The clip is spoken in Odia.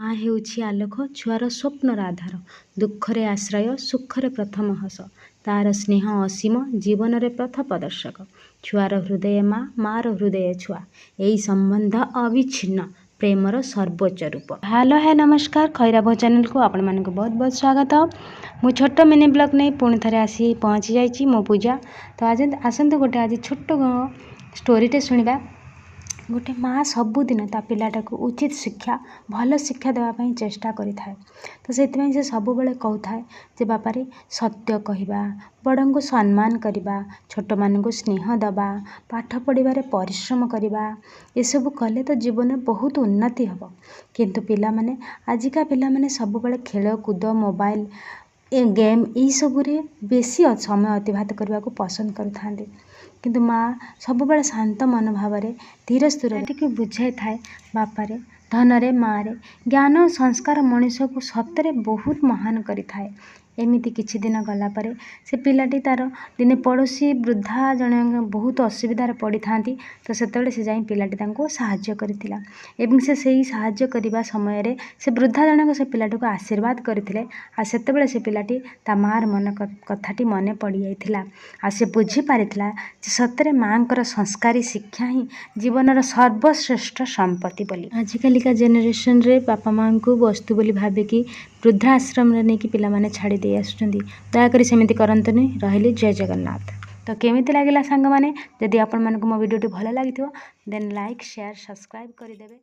ମା ହେଉଛି ଆଲୋକ, ଛୁଆର ସ୍ୱପ୍ନର ଆଧାର। ଦୁଃଖରେ ଆଶ୍ରୟ, ସୁଖରେ ପ୍ରଥମ ହସ। ତାର ସ୍ନେହ ଅସୀମ, ଜୀବନରେ ପଥ ପ୍ରଦର୍ଶକ। ଛୁଆର ହୃଦୟ ମା, ମାର ହୃଦୟ ଛୁଆ। ଏହି ସମ୍ବନ୍ଧ ଅବିଚ୍ଛିନ୍ନ ପ୍ରେମର ସର୍ବୋଚ୍ଚ ରୂପ। ହ୍ୟାଲୋ, ହାଏ, ନମସ୍କାର। ଖଇରା ବୋହୂ ଚ୍ୟାନେଲକୁ ଆପଣମାନଙ୍କୁ ବହୁତ ବହୁତ ସ୍ୱାଗତ। ମୁଁ ଛୋଟ ମିନି ବ୍ଲଗ୍ ନେଇ ପୁଣି ଥରେ ଆସି ପହଞ୍ଚି ଯାଇଛି, ମୁଁ ପୂଜା। ତ ଆଜି ଆସନ୍ତୁ ଗୋଟେ ଆଜି ଛୋଟ ଷ୍ଟୋରିଟେ ଶୁଣିବା। ଗୋଟେ ମା ସବୁଦିନ ତା ପିଲାଟାକୁ ଉଚିତ ଶିକ୍ଷା, ଭଲ ଶିକ୍ଷା ଦେବା ପାଇଁ ଚେଷ୍ଟା କରିଥାଏ। ତ ସେଥିପାଇଁ ସେ ସବୁବେଳେ କହୁଥାଏ ଯେ ବାପାରେ, ସତ୍ୟ କହିବା, ବଡ଼ଙ୍କୁ ସମ୍ମାନ କରିବା, ଛୋଟମାନଙ୍କୁ ସ୍ନେହ ଦେବା, ପାଠ ପଢ଼ିବାରେ ପରିଶ୍ରମ କରିବା, ଏସବୁ କଲେ ତ ଜୀବନରେ ବହୁତ ଉନ୍ନତି ହେବ। କିନ୍ତୁ ପିଲାମାନେ, ଆଜିକା ପିଲାମାନେ ସବୁବେଳେ ଖେଳକୁଦ, ମୋବାଇଲ, ଏ ଗେମ୍, ଏଇସବୁରେ ବେଶୀ ସମୟ ଅତିବାହିତ କରିବାକୁ ପସନ୍ଦ କରିଥାନ୍ତି। କିନ୍ତୁ ମା ସବୁବେଳେ ଶାନ୍ତ ମନୋଭାବରେ ଧୀର ସ୍ଥିର ଟିକେ ବୁଝାଇଥାଏ, ବାପାରେ, ଧନରେ, ମାରେ, ଜ୍ଞାନ ଓ ସଂସ୍କାର ମଣିଷକୁ ସତରେ ବହୁତ ମହାନ କରିଥାଏ। ଏମିତି କିଛି ଦିନ ଗଲା ପରେ ସେ ପିଲାଟି ତାର ଦିନେ ପଡ଼ୋଶୀ ବୃଦ୍ଧା ଜଣେ ବହୁତ ଅସୁବିଧାରେ ପଡ଼ିଥାନ୍ତି। ତ ସେତେବେଳେ ସେ ଯାଇ ପିଲାଟି ତାଙ୍କୁ ସାହାଯ୍ୟ କରିଥିଲା ଏବଂ ସେ ସେଇ ସାହାଯ୍ୟ କରିବା ସମୟରେ ସେ ବୃଦ୍ଧା ଜଣକ ସେ ପିଲାଟିକୁ ଆଶୀର୍ବାଦ କରିଥିଲେ। ଆଉ ସେତେବେଳେ ସେ ପିଲାଟି ତା ମାଆର ମନ କଥାଟି ମନେ ପଡ଼ିଯାଇଥିଲା ଆଉ ସେ ବୁଝିପାରିଥିଲା ଯେ ସତରେ ମାଆଙ୍କର ସଂସ୍କାରୀ ଶିକ୍ଷା ହିଁ ଜୀବନର ସର୍ବଶ୍ରେଷ୍ଠ ସମ୍ପତ୍ତି ବୋଲି। ଆଜିକାଲିକା ଜେନେରେସନରେ ବାପା ମାଆଙ୍କୁ ବସ୍ତୁ ବୋଲି ଭାବିକି ବୃଦ୍ଧାଶ୍ରମରେ ନେଇକି ପିଲାମାନେ ଛାଡ଼ି ଦେଇ ଆସୁଛନ୍ତି। ଦୟାକରି ସେମିତି କରନ୍ତୁନି। ରହିଲି, ଜୟ ଜଗନ୍ନାଥ। ତ କେମିତି ଲାଗିଲା ସାଙ୍ଗମାନେ? ଯଦି ଆପଣମାନଙ୍କୁ ମୋ ଭିଡ଼ିଓଟି ଭଲ ଲାଗିଥିବ, ଦେନ୍ ଲାଇକ୍, ସେୟାର, ସବସ୍କ୍ରାଇବ୍ କରିଦେବେ।